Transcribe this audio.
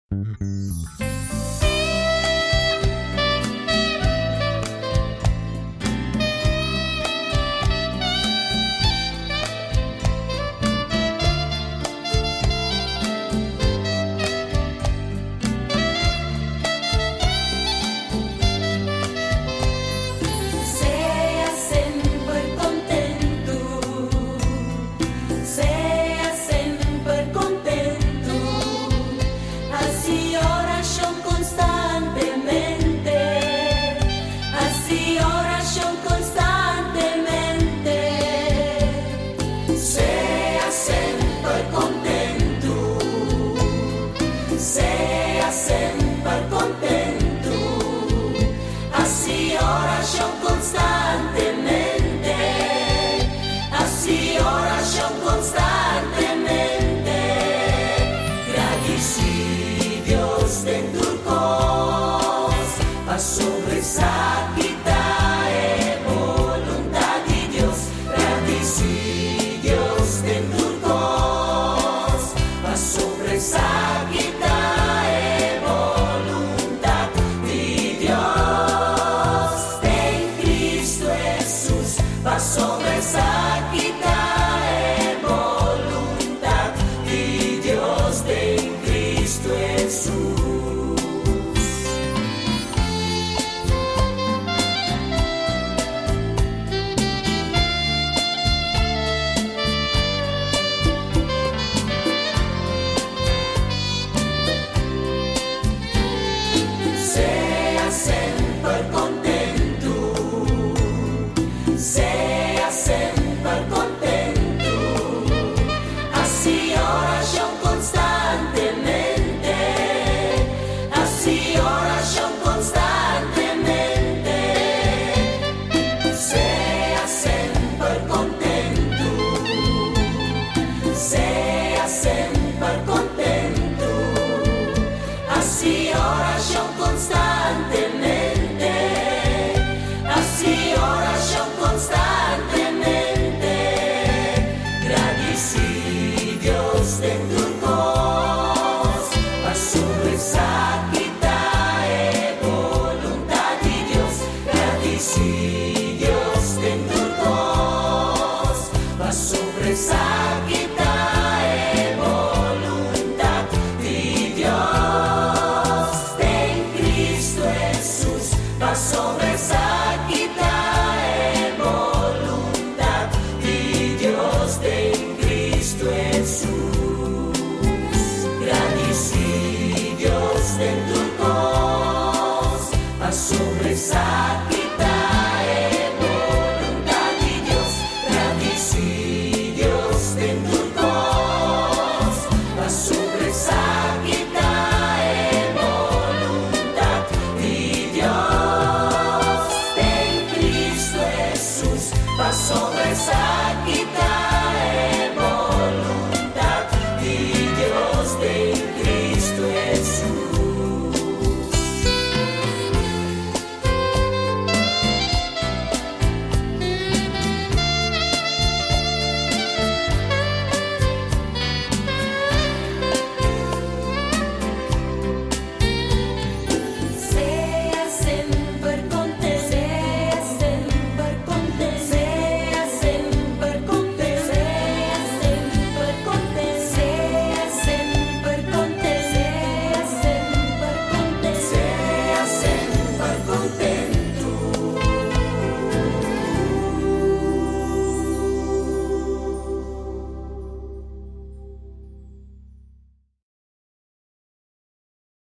Sea semper kontentu, sea semper kontentu, hasi orashon konstantemente, hasi orashon konstantemente. Sea semper kontentu, sea semper kontentu, hasi orashon konstantemente, hasi orashon konstantemente. Gradisí Dios den tur kos, pasobra esaki ta e boluntat di Dios. Gradisí Dios den tur kos, pasobra esaki ta e boluntat di Dios den Cristo Hesus, pasobra esaki ta e boluntat di Dios den Cristo Hesus. Sea semper kontentu, sea semper kontentu, hasi orashon konstantemente, hasi orashon konstantemente. Sea semper kontentu, sea semper kontentu, hasi orashon konstantemente, hasi orashon konstantemente. Gradisí Dios den tur kos, pasobra esaki ta e boluntat di Dios. Gradisí Dios den tur kos, pasobra esaki ta e boluntat di Dios den Cristo Hesus, pasobra esaki ta e boluntat di Dios den Cristo Hesus. Gradisí Dios den tur kos, pasobra esaki ta e boluntat di Dios. Gradisí Dios den tur kos, pasobra esaki ta e boluntat di Dios den Cristo Hesus, pasobra esaki ta e boluntat di Dios den Cristo Hesus. Sea semper kontentu, sea semper kontentu, sea semper kontentu, sea semper kontentu, sea semper kontentu, sea semper kontentu, sea semper kontentu.